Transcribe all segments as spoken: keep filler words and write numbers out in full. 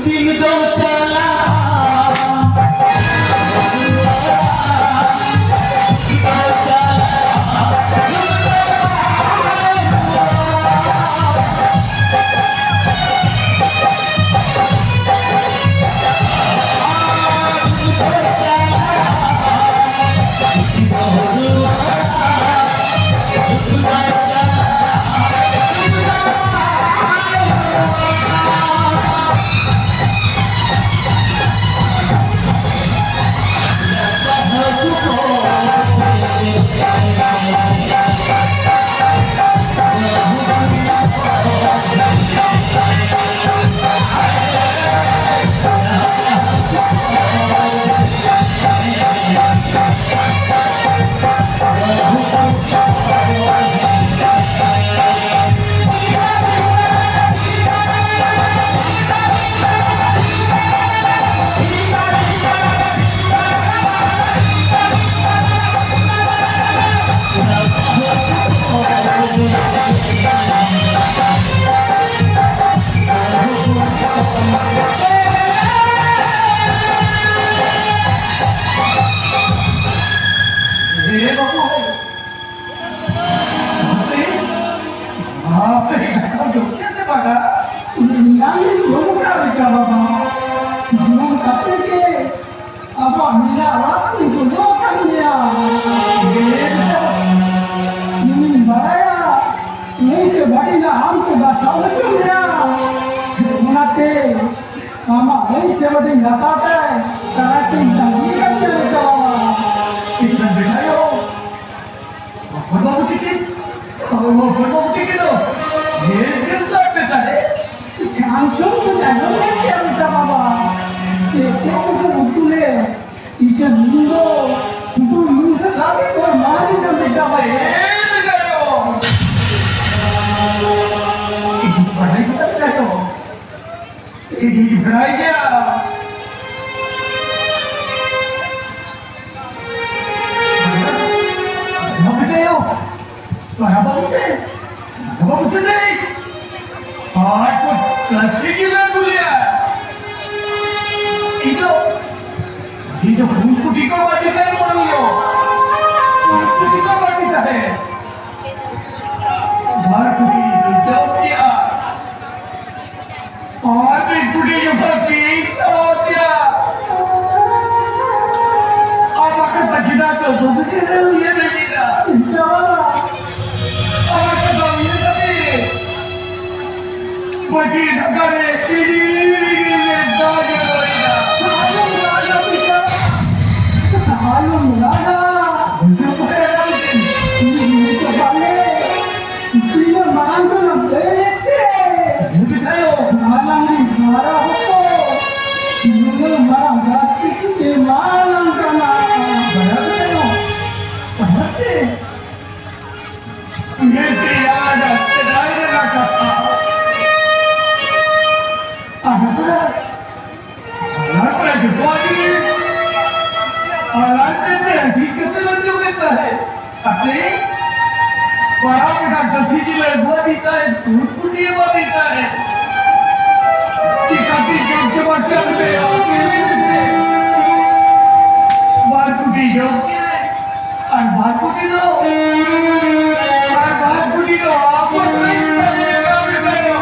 ᱛᱤᱱ ᱫᱚ ᱪᱟᱞᱟᱜᱼᱟ, ᱛᱤᱱ ᱫᱚ ᱪᱟᱞᱟᱜᱼᱟ᱾ ᱮ ᱵᱟᱹᱵᱩ, ᱟᱯᱮ, ᱟᱯᱮ ᱫᱟᱠᱟ ᱡᱚᱢ ᱠᱮᱫ ᱛᱮ ᱵᱟᱝᱟ? ᱮᱱᱟᱝ ᱤᱧ ᱡᱚᱢ ᱟᱠᱟᱫ ᱞᱮᱠᱟ ᱵᱟᱵᱟ᱾ ᱡᱚᱢ ᱠᱟᱛᱮ ᱜᱮ ᱟᱵᱚᱣᱟᱜ ᱢᱮᱞᱟ ᱚᱲᱟᱜ ᱤᱧ ᱵᱚᱞᱚ ᱟᱠᱟᱱ ᱜᱮᱭᱟ᱾ ᱤᱧᱤᱧ ᱵᱟᱲᱟᱭᱟ, ᱱᱩᱭ ᱥᱮ ᱵᱷᱟᱹᱜᱤᱱᱟ ᱟᱢ ᱠᱚ ᱵᱟᱥᱟᱣ ᱦᱚᱪᱚ ᱢᱮᱭᱟ᱾ ᱚᱱᱟᱛᱮ ᱟᱢᱟᱜ ᱦᱚᱸ ᱥᱮᱵᱟ ᱫᱚᱧ ᱦᱟᱛᱟᱣ ᱛᱟᱭ, ᱛᱟᱨᱟ ᱠᱤᱱ ᱛᱟᱺᱜᱤ ᱠᱟᱱ ᱛᱟᱦᱮᱸ ᱠᱟᱱᱟ᱾ ᱤᱧ ᱫᱚ ᱵᱮᱴᱟᱭᱚ, ᱦᱚᱲᱢᱚ ᱵᱩᱴᱤ ᱠᱤᱱ, ᱦᱚᱲᱢᱚ ᱵᱩᱴᱤ ᱠᱤᱱ ᱫᱚ ᱧᱮᱞ ᱧᱮᱞ ᱫᱚ ᱵᱮᱴᱟ ᱨᱮ᱾ ᱪᱷᱟᱢ ᱪᱷᱩᱢ ᱠᱚ ᱟᱸᱡᱚᱢ ᱧᱟᱢ ᱠᱮᱫᱟ ᱵᱮᱴᱟ ᱵᱟᱵᱟ᱾ ᱪᱮᱫ ᱪᱮᱫ ᱠᱚᱠᱚ ᱩᱛᱩ ᱞᱮᱫ? ᱤᱧ ᱫᱚ ᱥᱩᱫᱷᱩ ᱧᱩ ᱥᱮ ᱞᱟᱜᱮ ᱠᱚ ᱢᱟᱨᱤ ᱫᱚ ᱵᱮᱴᱟ ᱵᱟᱵᱟ᱾ ᱮ ᱵᱮᱴᱟᱭᱚ, ᱤᱧ ᱵᱟᱰᱟᱭ ᱠᱮᱫᱟ ᱵᱮᱴᱟᱭᱚ᱾ ᱤᱧ ᱵᱟᱲᱟᱭ ᱜᱮᱭᱟ᱾ ᱵᱟᱵᱟ ᱜᱤᱫᱽᱨᱟᱹ ᱭᱳ, ᱵᱟᱵᱟ ᱵᱟᱹᱵᱩ ᱥᱮ, ᱵᱟᱵᱟ ᱵᱟᱹᱵᱩ ᱥᱮ ᱞᱟᱹᱭ᱾ ᱟᱨ ᱠᱚ ᱛᱟᱹᱥᱤ ᱜᱮ ᱞᱮ ᱟᱹᱜᱩ ᱞᱮᱭᱟ᱾ ᱫᱤᱠᱩ ᱵᱟᱹᱴᱤ ᱛᱟᱦᱮᱸ ᱢᱚᱱᱮᱭᱚ᱾ ᱩᱱᱠᱩ ᱫᱤᱠᱩ ᱵᱟᱹᱴᱤ ᱛᱟᱦᱮᱸ᱾ ᱵᱟᱨ ᱠᱩᱴᱤ ᱡᱚᱢ ᱠᱮᱜᱼᱟ᱾ ᱟᱨ ᱢᱤᱫ ᱠᱩᱴᱤ ᱡᱚᱠᱷᱚᱱ ᱛᱤᱱ ᱥᱟᱶ ᱠᱮᱜᱼᱟ᱾ ᱟᱢᱟᱜ ᱠᱟᱛᱷᱟ ᱪᱮᱫᱟᱜ ᱪᱚ ᱥᱚᱵᱽ ᱠᱤᱪᱷᱩ ᱩᱭᱦᱟᱹᱨ ᱦᱤᱡᱩᱜᱼᱟ᱾ ᱟᱢᱟᱜ ᱠᱟᱛᱷᱟ ᱩᱭᱦᱟᱹᱨ ᱠᱟᱛᱮ ᱯᱟᱹᱴᱤ ᱰᱷᱟᱠᱟ ᱨᱮ ᱤᱰᱤ ᱤᱰᱤ ᱨᱮ ᱫᱟᱜ ᱡᱚᱨᱚᱭᱮᱱᱟ᱾ ᱟᱞᱚᱢ ᱨᱟᱜᱟ ᱵᱮᱴᱟ, ᱟᱞᱚᱢ ᱨᱟᱜᱟ᱾ ᱵᱩᱡᱷᱟᱹᱣ ᱠᱟᱛᱮ ᱨᱟᱜᱟ ᱢᱤᱫᱴᱮᱱ᱾ ᱤᱧ ᱫᱚ ᱵᱟᱞᱮ, ᱤᱧ ᱫᱚ ᱢᱟᱨᱟᱝ ᱠᱟᱱᱟ ᱵᱮᱴᱮ᱾ ᱵᱩᱡᱷᱟᱹᱣ ᱠᱟᱛᱮ ᱨᱟᱜᱟ᱾ ᱢᱟᱨᱟᱝ ᱨᱤᱱ ᱢᱟᱨᱟᱝ ᱦᱚᱯᱚᱱ, ᱤᱧ ᱫᱚ ᱢᱟᱨᱟᱝ ᱜᱟᱛᱮ ᱠᱚ ᱮᱢᱟᱱᱟᱢ ᱠᱟᱱᱟ᱾ ᱵᱟᱲᱟᱭ ᱠᱟᱛᱮ ᱨᱟᱜᱟ᱾ ᱯᱟᱲᱦᱟᱜ ᱛᱮ ᱩᱭᱦᱟᱹᱨ ᱛᱮ ᱟᱨ ᱥᱮᱫᱟᱭ ᱨᱮᱱᱟᱜ ᱠᱟᱛᱷᱟ᱾ ᱟᱨ ᱱᱚᱛᱮ ᱟᱨ ᱱᱚᱛᱮ ᱡᱚᱛᱚᱣᱟᱜ ᱜᱮ ᱟᱨ ᱟᱨ ᱪᱮᱫ ᱛᱮ ᱟᱹᱰᱤ ᱠᱟᱛᱮ ᱞᱮ ᱡᱚᱢᱮᱫ ᱛᱟᱦᱮᱸᱫ᱾ ᱟᱯᱮ ᱯᱟᱲᱟ ᱯᱮᱴᱟ ᱠᱟᱹᱥᱤ ᱡᱤᱞ ᱮ ᱟᱹᱜᱩᱣᱟᱫᱤ ᱛᱟᱦᱮᱸᱫ, ᱫᱩᱫ ᱯᱩᱴᱤ ᱮᱢᱟᱫᱤ ᱛᱟᱦᱮᱸᱫ᱾ ᱪᱤᱠᱟᱹᱛᱮ ᱡᱚᱢ ᱪᱟᱵᱟ ᱠᱮᱫ ᱯᱮ? ᱟᱯᱮ ᱞᱟᱹᱭ ᱢᱮᱥᱮ᱾ ᱵᱟᱨ ᱠᱩᱴᱤ ᱡᱚᱢ ᱠᱮᱫ᱾ ᱟᱨ ᱵᱟᱨ ᱠᱩᱴᱤ ᱫᱚ, ᱟᱨ ᱵᱟᱨ ᱠᱩᱴᱤ ᱫᱚ ᱟᱯᱚᱛ ᱨᱮ ᱥᱟᱨᱮᱡ ᱟᱠᱟᱫ ᱢᱮᱛᱟᱭ ᱫᱚ᱾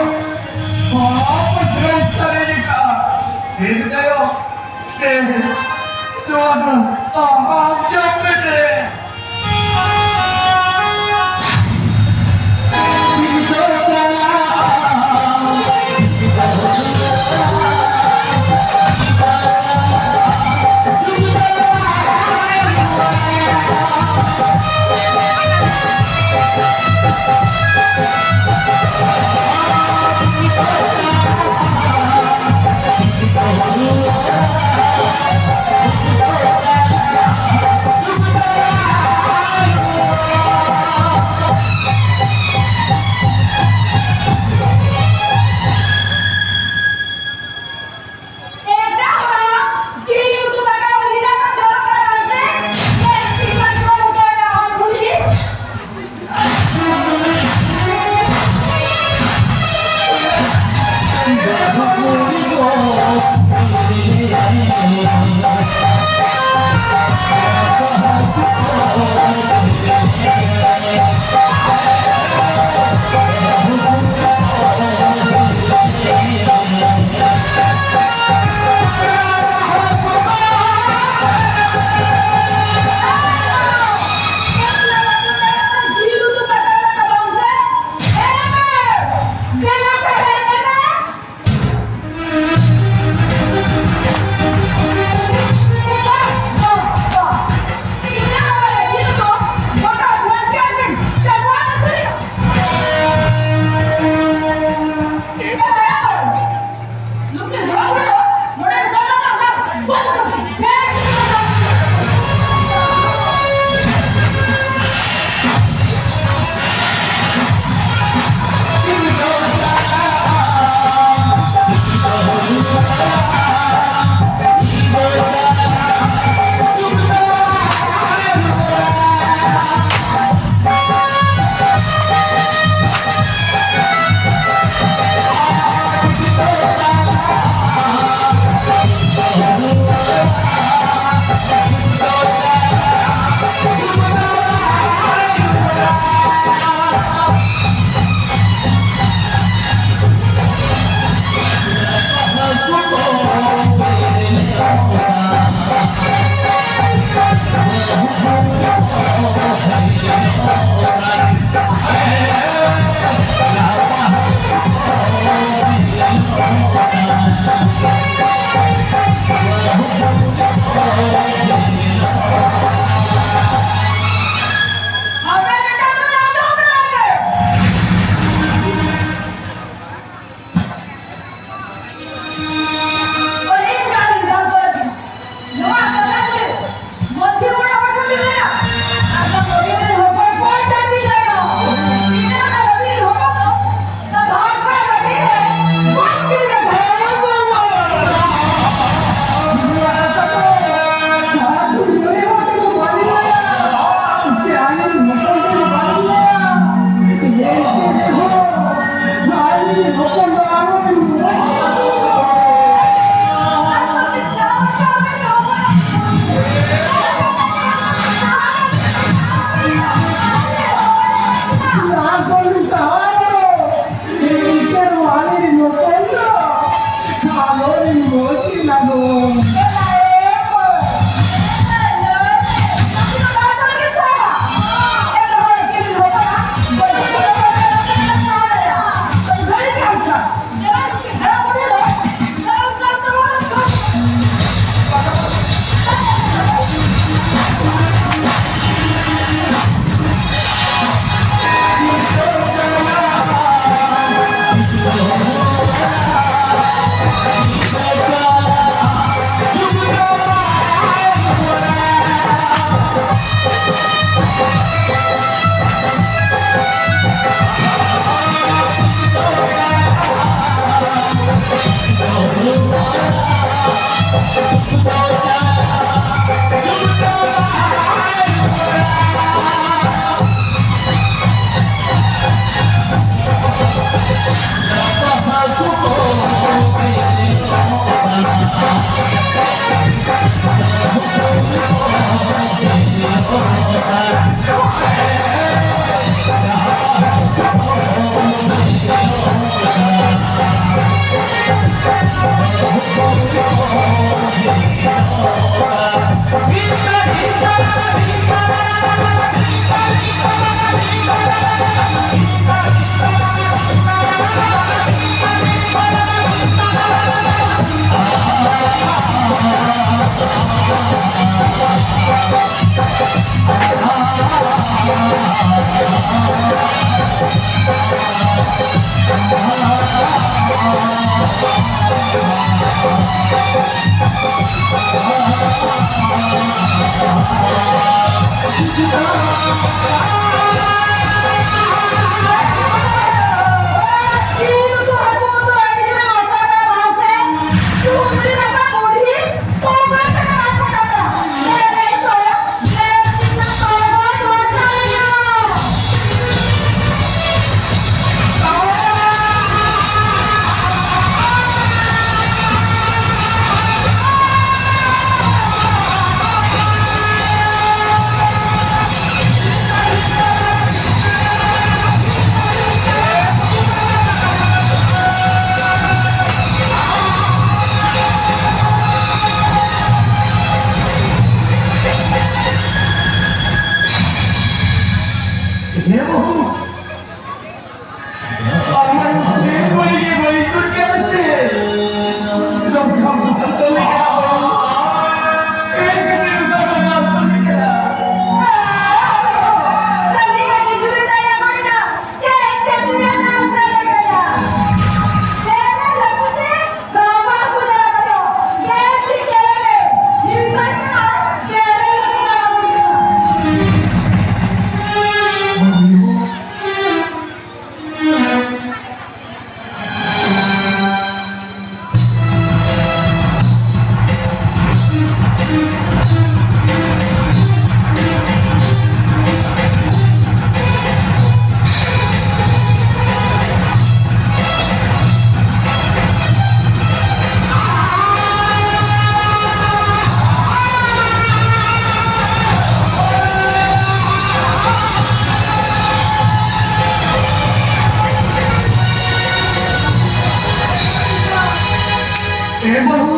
ᱟᱯᱚᱛ ᱨᱮ ᱥᱟᱨᱮᱡ ᱟᱠᱟᱫ᱾ ᱦᱮᱸ ᱢᱮᱛᱟᱭ ᱫᱚ᱾ ᱦᱮᱸ, ᱱᱚᱣᱟ ᱫᱚ ᱟᱢ ᱡᱚᱢ ᱢᱮ᱾ ᱱᱚᱣᱟ ᱠᱟᱛᱷᱟ ᱜᱮ ᱢᱟᱹᱡᱷᱤ ᱢᱚᱬᱮ ᱦᱚᱲ ᱠᱚ ᱞᱟᱹᱭᱟ᱾ ᱟᱫᱚ ᱱᱚᱰᱮ ᱨᱮᱱ ᱦᱚᱯᱚᱱ ᱠᱚ ᱪᱟᱹᱠᱨᱤ ᱞᱟᱭᱟ᱾ ᱤᱱᱟᱹ ᱠᱟᱛᱷᱟ ᱵᱤᱱ ᱦᱚᱯᱚᱱ ᱠᱚ, ᱱᱚᱣᱟ ᱫᱷᱟᱣ ᱠᱚ ᱞᱟᱹᱜᱤᱫ ᱛᱮ ᱵᱟᱝ ᱵᱤᱱ ᱞᱟᱹᱭᱟ᱾ ᱦᱮᱸ ᱵᱟᱹᱵᱩ, ᱟᱢᱟᱜ ᱥᱤᱨᱤᱧ ᱵᱟᱹᱲᱤᱡ ᱜᱮ ᱵᱟᱹᱲᱤᱡ ᱜᱚᱫ ᱠᱮᱫ ᱛᱮ᱾ ᱡᱚᱢ ᱡᱚᱢ ᱠᱟᱛᱮ ᱞᱮᱠᱟ ᱵᱟᱹᱵᱩ᱾ ᱪᱮᱫ ᱠᱷᱟᱹᱛᱤᱨ ᱚᱱᱠᱟ ᱫᱚ ᱵᱟᱢ ᱠᱟᱹᱢᱤ ᱠᱟᱱᱟ? ᱠᱟᱹᱢᱤ ᱟᱹᱰᱤ ᱡᱳᱨᱮ ᱫᱟᱭᱟ ᱜᱚᱫ ᱮᱱᱟ᱾ ᱪᱮᱫ ᱠᱷᱟᱹᱛᱤᱨ ᱚᱱᱠᱟ ᱫᱚ ᱵᱟᱢ ᱠᱟᱹᱢᱤ ᱠᱟᱱᱟ? ᱪᱮᱫ ᱞᱟᱹᱜᱤᱫ ᱛᱮ? ᱵᱟᱵᱟ ᱠᱚ ᱫᱟᱨᱟ ᱫᱚ ᱵᱮᱥ ᱴᱷᱤᱠ ᱧᱮᱞ ᱢᱮ᱾ ᱱᱤᱛᱚᱜ ᱠᱷᱚᱱᱟᱜ ᱵᱮᱨᱮᱞ ᱠᱚ ᱫᱟᱨᱟ ᱵᱚᱱ ᱠᱟᱱᱟ᱾ ᱮ ᱵᱟᱹᱵᱩ,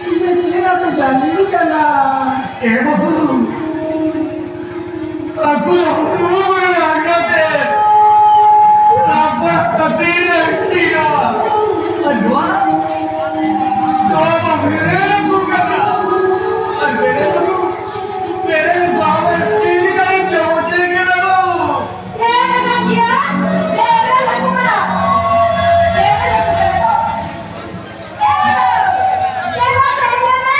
ᱤᱧ ᱫᱚ ᱪᱮᱫ ᱟᱫᱚ ᱡᱟᱹᱞᱤᱧ ᱠᱟᱱᱟ? ᱮ ᱵᱟᱹᱵᱩ, ᱟᱹᱛᱩ ᱦᱚᱲ ᱨᱟᱜᱽ ᱠᱟᱛᱮ ᱨᱟᱯᱟᱜ ᱠᱟᱛᱮ ᱨᱟᱹᱥᱤᱭᱟ᱾ ᱟᱨ ᱱᱚᱣᱟ ᱫᱚ ᱵᱟᱹᱵᱩ ᱨᱮ ᱟᱹᱜᱩ ᱠᱟᱱᱟ᱾ ᱟᱨ ᱵᱮᱨᱮᱞ ᱟᱹᱞᱩ, ᱵᱮᱨᱮᱞ ᱵᱟᱵᱮᱨ ᱪᱤᱞᱤ ᱠᱟᱱᱟ ᱡᱚᱢ ᱪᱮᱫ ᱜᱮ ᱵᱟᱹᱱᱩᱜ᱾ ᱦᱮᱸ, ᱢᱮᱱᱟᱜ ᱜᱮᱭᱟ᱾ ᱵᱮᱨᱮᱞ ᱟᱹᱜᱩ ᱠᱟᱱᱟ᱾ ᱵᱮᱨᱮᱞ ᱟᱹᱜᱩ ᱠᱟᱱᱟ᱾ ᱪᱮᱫ ᱦᱚᱸ ᱛᱟᱦᱮᱸ ᱠᱟᱱᱟ?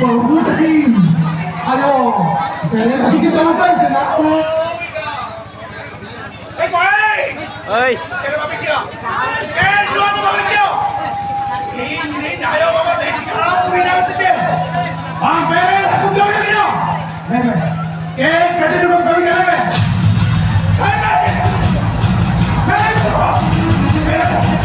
ᱵᱟᱹᱵᱩ ᱛᱟᱹᱠᱤᱱ ᱟᱭᱳ ᱵᱮᱨᱮᱞ ᱦᱟᱹᱛᱤ ᱠᱤᱱ ᱫᱚᱦᱚ ᱠᱟᱭ ᱠᱟᱱᱟ᱾ ᱮᱭ ᱠᱚᱲᱟ! ᱮᱭ! ᱪᱮᱫ ᱵᱟᱯᱮ ᱠᱮᱭᱟ? ᱮᱭ, ᱱᱚᱣᱟ ᱫᱚ ᱵᱟᱯᱮ ᱠᱮᱭᱟ? ᱤᱧ ᱨᱮᱱ ᱟᱭᱳ ᱵᱟᱵᱟ ᱛᱮᱦᱮᱧ ᱦᱟᱲᱟᱢ ᱵᱩᱲᱦᱤ ᱱᱟᱜ ᱛᱮ ᱪᱮᱫ? ᱟᱢ ᱵᱮᱨᱮᱞ ᱦᱟᱹᱠᱩ ᱡᱚᱢ ᱞᱟᱹᱜᱤᱫ ᱫᱚ? ᱢᱮᱱ ᱢᱮ᱾ ᱮᱭ, ᱠᱟᱹᱴᱤᱡ ᱪᱩᱞᱩᱝ ᱠᱟᱹᱢᱤ ᱠᱟᱱᱟ ᱢᱮ᱾ ᱠᱟᱹᱢᱤ ᱢᱮ᱾ ᱵᱮᱨᱮᱞ ᱦᱟᱹᱠᱩ᱾ ᱵᱮᱨᱮᱞ ᱦᱟᱹᱠᱩ᱾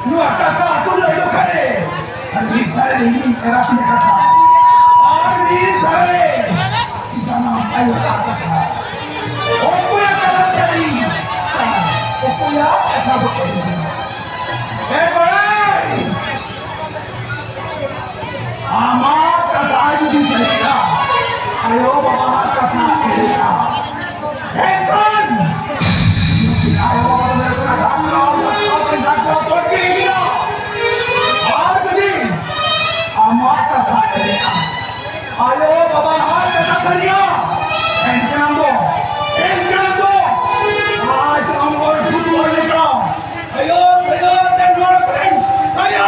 ᱱᱚᱣᱟ ᱠᱟᱛᱷᱟ ᱟᱹᱛᱩ ᱨᱮ ᱟᱸᱡᱚᱢ ᱠᱷᱟᱱ ᱟᱨ ᱢᱤᱫ ᱫᱷᱟᱨᱮ ᱨᱮ ᱤᱧ ᱮᱨᱟ ᱯᱤᱱ ᱠᱟᱛᱷᱟ᱾ ᱟᱨ ᱢᱤᱫ ᱫᱷᱟᱨᱮ ᱨᱮ ᱡᱟᱱᱟᱢ ᱟᱭᱳ ᱨᱟᱜ ᱠᱟᱛᱷᱟ᱾ ᱚᱠᱚᱭᱟᱜ ᱠᱟᱛᱷᱟ ᱥᱟᱹᱨᱤ? ᱚᱠᱚᱭᱟᱜ ᱠᱟᱛᱷᱟ ᱫᱚ ᱮᱲᱮ? ᱮ ᱵᱟᱲᱟᱭ! ᱟᱢᱟᱜ ᱠᱟᱛᱷᱟ ᱡᱩᱫᱤ ᱥᱟᱹᱨᱤᱜᱼᱟ, ᱟᱭᱳ ᱵᱟᱵᱟᱣᱟᱜ ᱠᱟᱛᱷᱟ ᱮᱲᱮᱜᱼᱟ, ᱮᱱᱠᱷᱟᱱ ᱱᱩᱠᱤᱱ ᱟᱭᱳ ᱵᱟᱵᱟ ᱫᱚ ᱦᱩᱭᱩᱜ ᱠᱟᱱᱟ ᱰᱟᱠᱛᱟᱨ, ᱰᱟᱠᱛᱟᱨ, ᱰᱟᱠᱛᱟᱨ ᱠᱚ ᱴᱷᱤᱠ ᱜᱮᱭᱟ᱾ ᱟᱨ ᱡᱩᱫᱤ ᱟᱢᱟᱜ ᱠᱟᱛᱷᱟ ᱮᱲᱮᱜᱼᱟ, ᱟᱭᱳ ᱵᱟᱵᱟᱣᱟᱜ ᱠᱟᱛᱷᱟ ᱥᱟᱹᱨᱤᱜᱼᱟ, ᱮᱱᱠᱷᱟᱱ ᱫᱚ, ᱮᱱᱠᱷᱟᱱ ᱫᱚ ᱟᱡ ᱟᱢ ᱵᱚᱱ ᱯᱷᱩᱴᱵᱚᱞ ᱞᱮᱠᱟ ᱟᱭᱳ, ᱟᱭᱳ, ᱛᱮ ᱱᱚᱣᱟ ᱠᱚᱨᱮ ᱟᱭᱳ,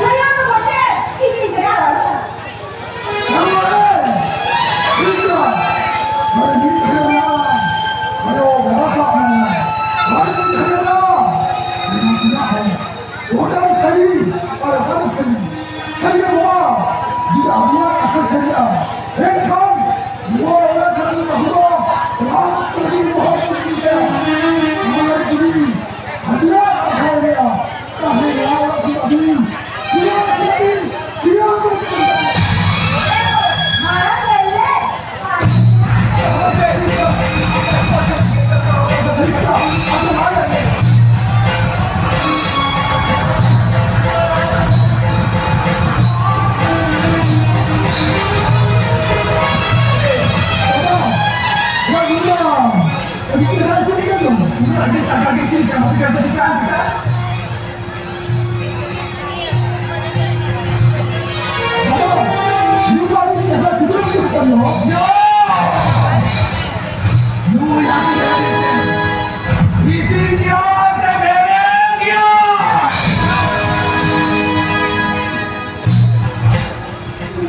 ᱟᱭᱳ᱾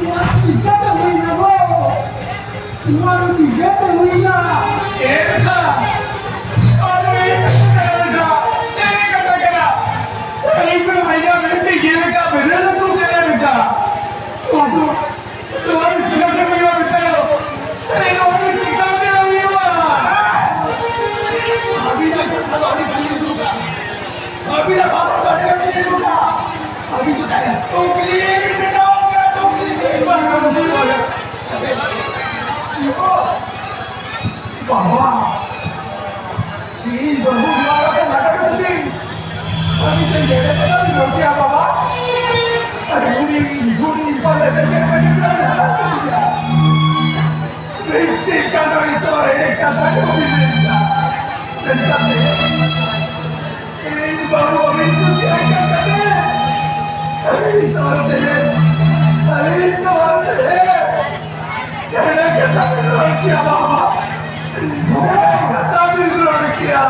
ᱱᱚᱣᱟ ᱫᱚ ᱪᱤᱠᱟᱹᱛᱮ ᱦᱩᱭᱱᱟ ᱜᱚ? ᱱᱚᱣᱟ ᱫᱚ ᱪᱤᱠᱟᱹᱛᱮ ᱦᱩᱭᱱᱟ? ᱮ ᱵᱮᱴᱟ, ᱟᱫᱚ ᱤᱧ ᱪᱤᱠᱟᱹᱭᱟ ᱵᱮᱴᱟ? ᱮ ᱠᱟᱛᱷᱟ ᱠᱟᱱᱟ᱾ ᱟᱹᱞᱤᱧ ᱫᱚ ᱵᱷᱟᱭᱟ ᱢᱮᱱᱛᱮ ᱜᱮ ᱵᱮᱴᱟ, ᱵᱮᱨᱮᱞ ᱟᱹᱛᱩ ᱠᱟᱱᱟ ᱵᱮᱴᱟ᱾ ᱱᱚᱣᱟ ᱫᱚ, ᱱᱚᱣᱟ ᱫᱚ ᱪᱤᱠᱟᱹᱛᱮ ᱦᱩᱭᱩᱜᱼᱟ ᱵᱮᱴᱟ? ᱟᱨᱮ ᱱᱚᱣᱟ ᱫᱚ ᱪᱤᱠᱟᱹᱛᱮ ᱦᱩᱭᱩᱜᱼᱟ? ᱟᱹᱵᱤᱱᱟᱜ ᱠᱟᱛᱷᱟ ᱫᱚ ᱟᱹᱰᱤ ᱵᱷᱟᱹᱜᱤ ᱟᱹᱭᱠᱟᱹᱣ ᱠᱟᱱᱟ᱾ ᱟᱹᱵᱤᱱᱟᱜ ᱵᱟᱵᱟ ᱫᱚ ᱟᱹᱰᱤ ᱵᱷᱟᱹᱜᱤ ᱟᱹᱭᱠᱟᱹᱣ ᱠᱟᱱᱟ᱾ ᱟᱹᱵᱤᱱ ᱫᱚ ᱛᱟᱭᱚᱢ ᱪᱩᱠᱞᱤ ᱵᱮᱴᱟ, ᱪᱩᱠᱞᱤ ᱵᱮᱴᱟ᱾ ᱵᱟᱵᱟ, ᱤᱧ ᱵᱟᱹᱦᱩ ᱱᱚᱣᱟ ᱠᱟᱛᱮ ᱞᱟᱜᱟ ᱠᱟᱛᱮ ᱟᱹᱰᱤ ᱛᱮ ᱞᱮᱵᱮᱫ ᱠᱟᱛᱮ ᱨᱚᱲ ᱠᱮᱭᱟ ᱵᱟᱵᱟ᱾ ᱟᱨ ᱦᱩᱰᱤᱧ ᱦᱩᱰᱤᱧ ᱯᱟᱞᱮ ᱞᱮᱵᱮᱫ ᱠᱟᱛᱮ ᱞᱟᱜᱟ ᱠᱮᱭᱟ᱾ ᱵᱷᱤᱛᱤᱨ ᱠᱟᱱᱰᱚ ᱤᱥᱚᱨ ᱮᱲᱮ ᱠᱟᱛᱷᱟ ᱠᱚ ᱵᱤᱱ ᱞᱟᱹᱭ ᱫᱟ᱾ ᱢᱮᱱᱠᱷᱟᱱ ᱤᱧ ᱵᱟᱹᱦᱩ ᱵᱟᱹᱧ ᱠᱩᱥᱤᱭᱟᱭ ᱠᱟᱱ ᱠᱷᱟᱹᱛᱤᱨ ᱤᱧ ᱥᱟᱶᱛᱮ, ᱤᱧ ᱥᱟᱶᱛᱮ ᱮᱲᱮ ᱠᱟᱛᱷᱟ ᱵᱤᱱ ᱨᱚᱲ ᱠᱮᱭᱟ ᱵᱟᱵᱟ, ᱮᱲᱮ ᱠᱟᱛᱷᱟ ᱵᱤᱱ ᱨᱚᱲ ᱠᱮᱭᱟ᱾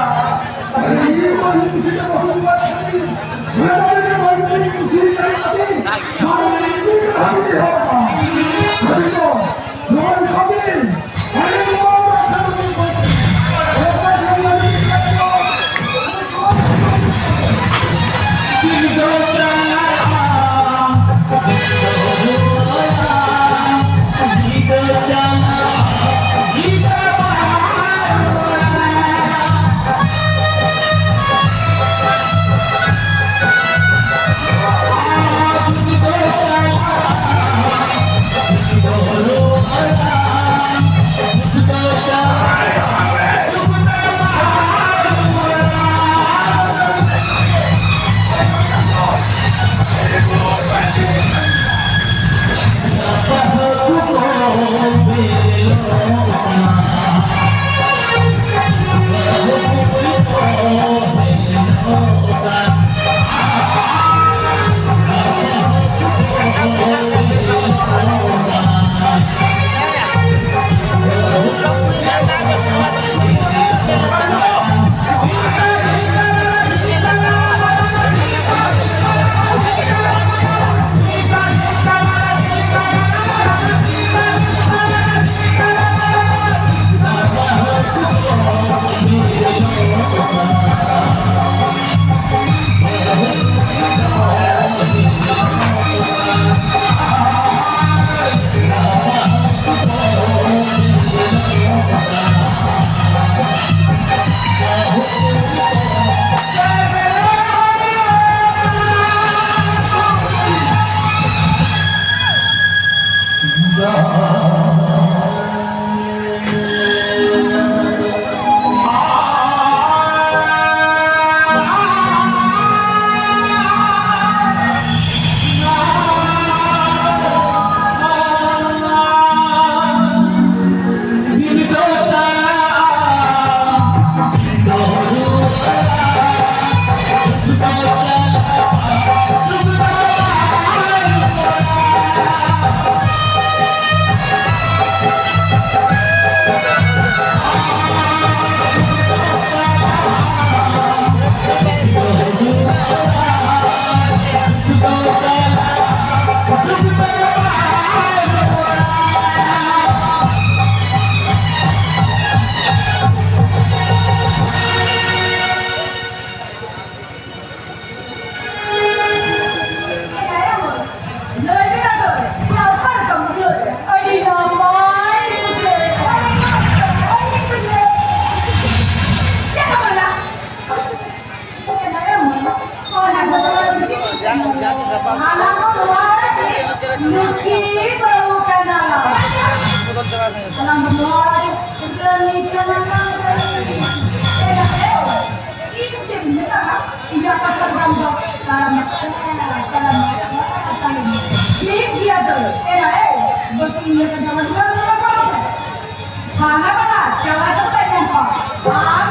ᱤᱧ ᱵᱟᱹᱧ ᱠᱩᱥᱤᱭᱟᱜ ᱵᱟᱹᱦᱩ ᱵᱟᱹᱧ ᱠᱩᱥᱤᱭᱟᱜ ᱠᱟᱱ ᱠᱷᱟᱹᱛᱤᱨ ᱵᱟᱹᱦᱩ ᱵᱟᱹᱧ ᱠᱩᱥᱤᱭᱟᱜ ᱠᱟᱱ ᱠᱷᱟᱹᱛᱤᱨ ᱱᱚᱣᱟ ᱠᱟᱹᱢᱤ ᱦᱟᱱᱟ ᱠᱚ ᱱᱚᱣᱟ ᱨᱮ ᱞᱩᱠᱷᱤ ᱵᱟᱹᱦᱩ ᱠᱟᱱᱟ᱾ ᱦᱟᱱᱟ ᱠᱚ ᱱᱚᱣᱟ ᱨᱮ ᱨᱟᱹᱱᱤ ᱠᱟᱱᱟ᱾ ᱤᱧ ᱪᱮᱫ ᱤᱧ ᱢᱮᱛᱟᱢᱟ? ᱤᱧᱟᱹᱜ ᱠᱟᱛᱷᱟ ᱵᱟᱝ ᱫᱚ ᱛᱟᱲᱟᱢ ᱢᱮ, ᱛᱟᱲᱟᱢ ᱢᱮ, ᱛᱟᱲᱟᱢ ᱢᱮ᱾ ᱴᱷᱤᱠ ᱜᱮᱭᱟ ᱛᱚᱵᱮ᱾ ᱮᱨᱟ, ᱮᱭ, ᱵᱟᱹᱠᱤ ᱤᱧ ᱞᱮᱠᱟ ᱡᱟᱶᱟᱭ ᱫᱚ ᱵᱟᱝ ᱦᱩᱭᱩᱜᱼᱟ᱾ ᱵᱟᱝᱟ, ᱵᱟᱝᱟ, ᱡᱟᱶᱟᱭ ᱫᱚ ᱵᱟᱭ ᱧᱟᱢ ᱠᱚᱣᱟ᱾ ᱟᱢ